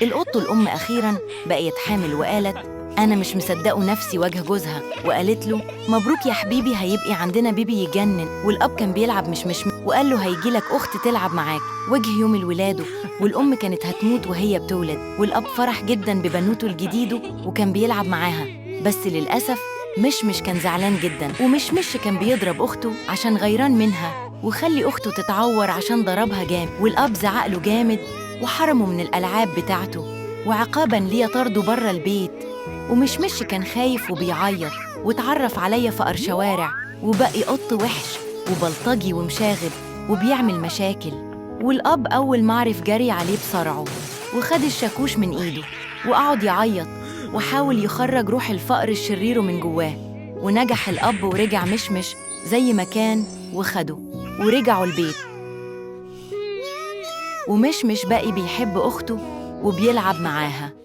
القط الأم أخيراً بقيت حامل وقالت أنا مش مصدقه نفسي وجه جوزها، وقالت له مبروك يا حبيبي، هيبقي عندنا بيبي يجنن. والأب كان بيلعب مشمش وقال له هيجيلك أخت تلعب معاك. وجه يوم الولادة والأم كانت هتموت وهي بتولد، والأب فرح جدا ببنوته الجديدة وكان بيلعب معاها، بس للأسف مشمش كان زعلان جدا، ومشمش كان بيضرب أخته عشان غيران منها، وخلي أخته تتعور عشان ضربها جامد. والأب زعق له جامد وحرمه من الألعاب بتاعته، وعقابا ليه طرده بره البيت. ومشمش كان خايف وبيعيط، واتعرف عليا فقر شوارع، وبقي قط وحش وبلطجي ومشاغب وبيعمل مشاكل. والأب أول ما عرف جري عليه بسرعة وخد الشاكوش من إيده وقعد يعيط وحاول يخرج روح الفقر الشرير من جواه. ونجح الأب ورجع مشمش زي ما كان وخده ورجعوا البيت. ومشمش بقي بيحب أخته وبيلعب معاها.